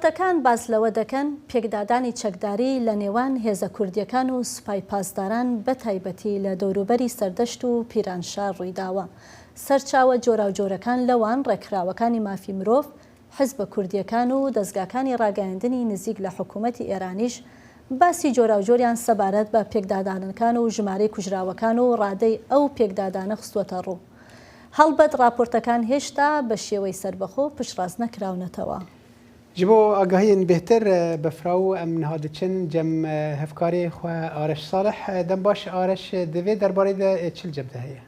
ڕاپۆرتەکان باس لەوە دەکەن، پێکدادانی چەکداری لە نێوان هێزە کوردییەکان و سوپای پاسداران بە تایبەتی لە دەوروبەری سەردەشت و پیرانشار ڕوویداوە. سەرچاوە جۆراوجۆرەکان لەوان ڕێکخراوەکانی مافی مرۆڤ، حزبە کوردییەکان و دەزگاکانی ڕاگەیاندنی نزیک لە حکوومەتی ئێرانیش باسی جۆراوجۆریان سەبارەت بە پێکدادانەکان و ژمارەی کوژراوەکان و ڕادەی ئەو پێکدادانە خستووەتە ڕوو. هەڵبەت ڕاپۆرتەکان هێشتا بە شێوەی سەربەخۆ پشتڕاست نەکراونەتەوە. Ji bo agahiyên bêhtir befraw em niha diçin cem hevkarê xwe Areş Salih. Dem baş Areş, di vê derbarê de çi li cem te heye?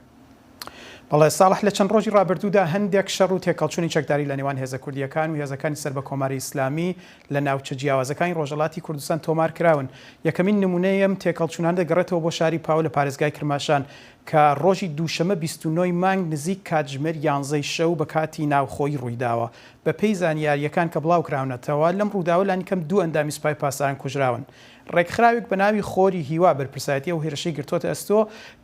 بەڵێ ساڵح، لە چەند ڕۆژی ڕابردوودا هەندێک شەڕ و تێکهەڵچوونی چەکداری لە نێوان هێزە کوردییەکان و هێزەکانی سەر بە کۆماری ئیسلامی لە ناوچە جیاوازەکانی ڕۆژهەڵاتی کوردستان تۆمار کراون. یەکەمین نموونەی ئەم تێکهەڵچوونانە دەگەڕێتەوە بۆ شاری پاوە لە پارێزگای کرماشان کە ڕۆژی دووشەمە 29 ی مانگ نزیک کاتژمێر یانزەی شەو بە کاتی ناوخۆیی ڕوویداوە. بەپێی زانیارییەکان کە بڵاوکراونەتەوە، لەم ڕووداوە لانیکەم دوو ئەندامی سوپای پاسداران کوژراون. ڕێکخراوێک بە ناوی خۆری هیوا بەرپرسایەتی ئەو هێرشەی گرتووەتە ئەستۆ،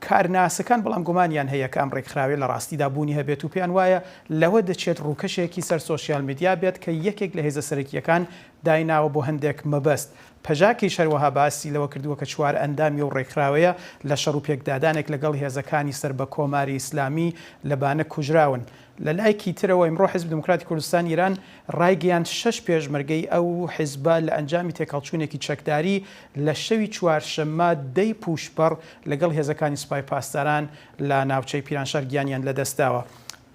کارناسەکان بەڵام گومانیان هەیە کە ئەم ڕێکخراوەیە لە ڕاستیدا بوونی هەبێت و پێیان وایە لەوە دەچێت ڕووکەشێکی سەر سۆشیال میدیا بێت کە یەکێک لە هێزە سەرەکییەکان دایناوە بۆ هەندێک مەبەست. پەژاکیش هەروەها باسی لەوە کردووە کە چوار ئەندامی ئەو ڕێکخراوەیە لە شەڕ و پێکدادانێک لەگەڵ هێزەکانی سەر بە کۆماری ئیسلامی لە بانە کوژراون. لە لایکی ترەوە ئیمڕۆ حیزب دێموکراتی کوردستانی ئیران ڕایگەیاند شەش پێشمەرگەی ئەو حیزبە لە ئەنجامی تێکهەڵچوونێکی چەکداری لە شەوی چوارشەممە دەی پووشپەڕ لەگەڵ هێزەکانی سوپای پاسداران لە ناوچەی پیرانشار گیانیان لەدەست داوە.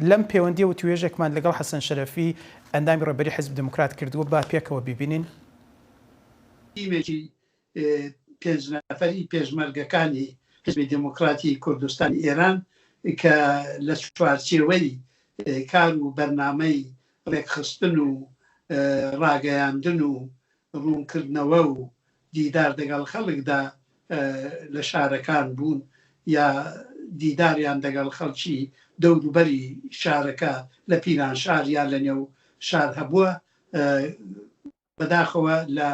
لەم پێوەندییە وتووێژێکمان لەگەڵ حەسەن شەرەفی ئەندامی ڕێبەری حیزب دێموکرات کردووە با پێکەوە بیبینین. تیمێکی پێنج نەفەری پێشمەرگەکانی حیزبی دێموکراتی کوردستانی ئێران کە لە چوارچێوەی کار و بەرنامەی ڕێکخستن و ڕاگەیاندن و ڕوونکردنەوە و دیدار دەگەڵ خەڵکدا لە شارەکان بوون یا دیداریان دەگەڵ خەڵکی دەوروبەری شارەکە لە پیرانشار یا لە نێو شار هەبووە بەداخەوە لە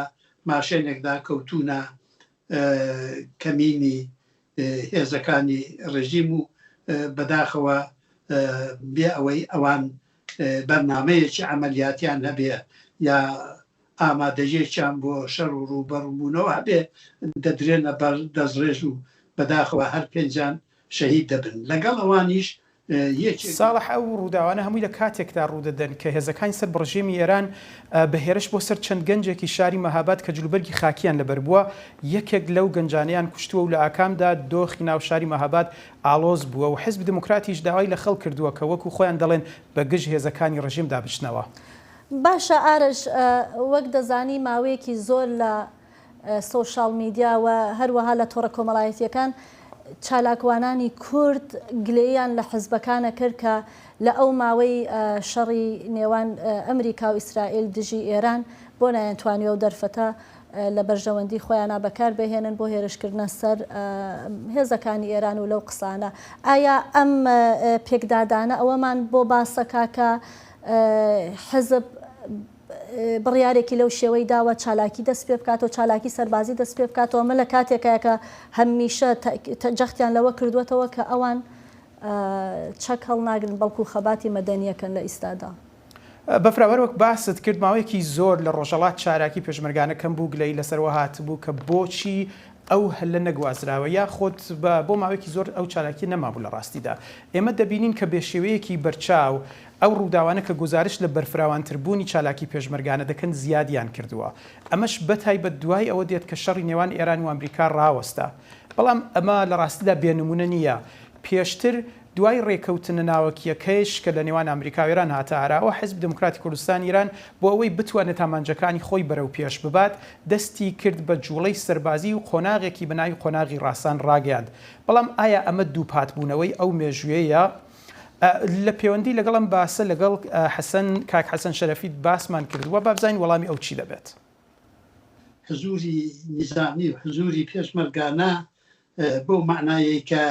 ماشێنێکدا کەوتوونە کەمینی هێزەکانی ڕژیم و بەداخەوە بێ ئەوەی ئەوان بەرنامەیەکی عەمەلیاتیان هەبێ یا ئامادەیەکیان بۆ شەڕ و ڕووبەڕووبوونەوە هەبێ دەدرێنە بەر دەستڕێژ و بەداخەوە هەر پێنجان شەهید دەبن لەگەڵ ئەوانیش یەکێک. ساڵح ئەو ڕووداوانە هەمووی لە کاتێکدا ڕوودەدەن کە هێزەکانی سەر بە ڕژێمی ئێران بە هێرش بۆ سەر چەند گەنجێکی شاری مەهاباد کە جلوبەرگی خاکییان لەبەر بووە یەکێک لەو گەنجانەیان کوشتووە و لە ئاکامدا دۆخی ناو شاری مەهاباد ئاڵۆز بووە و حیزبی دێموکراتیش داوای لە خەڵک کردووە کە وەکوو خۆیان دەڵێن بە گژ هێزەکانی ڕژێمدا بچنەوە. باشە ئارەش وەک دەزانی ماوەیەکی زۆر لە سۆشاڵ میدیا و هەروەها لە تۆڕە کۆمەڵایەتییەکان چالاکوانانی کورد گلەییان لە حزبەکان ئەکرد کە لە ئەو ماوەی شەڕی نێوان ئەمریکا و ئیسرائیل دژی ئێران بۆ نایانتوانی ئەو دەرفەتە لە بەرژەوەندی خۆیانا بەکار بهێنن بۆ هێرشکردنە سەر هێزەکانی ئێران و لەو قسانە ئایا ئەم پێکدادانە ئەوەمان بۆ باسەکا کە حزب بڕیارێکی لەو شێوەی داوە چالاکی دەست پێ بکاتەوە، چالاکی سەربازی دەست پێ بکاتەوە، ئەمە لە کاتێکایە کە هەمیشە جەختیان لەوە کردووەتەوە کە ئەوان چەک هەڵناگرن بەڵکو خەباتی مەدەنیەکەن لە ئیستادا. بەفراوەر وەک باست کرد ماوەیەکی زۆر لە ڕۆژهەڵات چالاکی پێشمەرگانە کەم بوو گلەیی لەسەرەوە هاتبوو کە بۆچی ئەو هەلە نەگوازراوە یاخود بە بۆ ماوەیەکی زۆر ئەو چالاکیە نەمابوو لە ڕاستیدا ئێمە دەبینین کە بێشێوەیەکی بەرچاو ئەو ڕووداوانە کە گوزارشت لە بەرفراوانتر بوونی چالاکی پێشمەرگانە دەکەن زیادیان کردووە ئەمەش بەتایبەت دوای ئەوە دێت کە شەڕی نێوان ئێران و ئەمریکا ڕاوەستا بەڵام ئەمە لە ڕاستیدا بێ نموونە نییە پێشتر دوای ڕێکەوتنە ناوەکییەکەیش کە لە نێوان ئامریکا و ئێران هاتە ئاراوە، حیزب دێموکراتی کوردستانی ئیران بۆ ئەوەی بتوانێت ئامانجەکانی خۆی بەرەو پێش ببات، دەستی کرد بە جووڵەی سەربازی و قۆناغێکی بە ناوی قۆناغی ڕاسان ڕاگەیاند. بەڵام ئایا ئەمە دووپاتبوونەوەی ئەو مێژوویەیە؟ لە پێوەندی لەگەڵ ئەم باسە لەگەڵ حەسەن کاک حەسەن شەرەفی باسمان کردووە، با بزانین وەڵامی ئەو چی دەبێت. حزووری نیزامی و حزووری پێشمەرگانە بەو مەعنایەی کە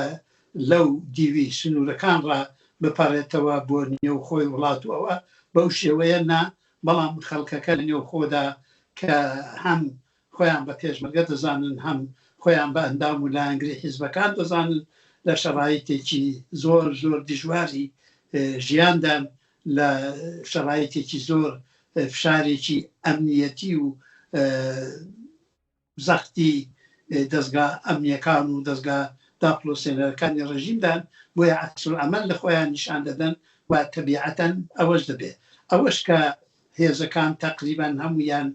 لەو دیوی سنوورەکان ڕا بپەڕێتەوە بۆ نێوخۆی وڵات و ئەوە بەو شێوەیە نا، بەڵام خەڵکەکە لە نێوخۆدا کە هەم خۆیان بە پێشمەرگە دەزانن هەم خۆیان بە ئەندام و لایەنگری حیزبەکان دەزانن لە شەڕایتێکی زۆر زۆر دژواری ژیاندان لە شەڕایتێکی زۆر. فشارێکی ئەمنیەتی و زەختی دەزگا ئەمنیەکان و دەزگا داپڵۆسێنەرەکانی ڕێژیمدان، بۆیە عەکسولعەمەل لە خۆیان نیشان دەدەن و تەبیعەتەن ئەوەش دەبێ. ئەوەش کە هێزەکان تەقریبەن هەموویان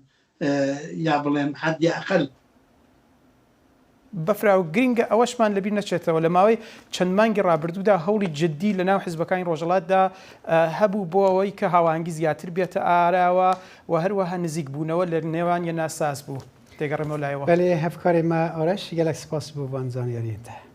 یا بڵێم حەدی ئەقەل. بەفراو، گرینگە ئەوەشمان لەبیر نەچێتەوە لە ماوەی چەند مانگی ڕابردوودا هەوڵی جددی لە ناو حیزبەکانی ڕۆژهەڵاتدا هەبوو بۆ ئەوەی کە هاوئاهەنگی زیاتر بێتە ئاراوە و هەروەها نزیکبوونەوە لە نێوان یەنا ساز بوو. دەگەڕێمەوە لایەوە. بەلێ هەڤکارێ مە ئارەش گەلەک سپاس بۆ ڤان زانیاریێن تە.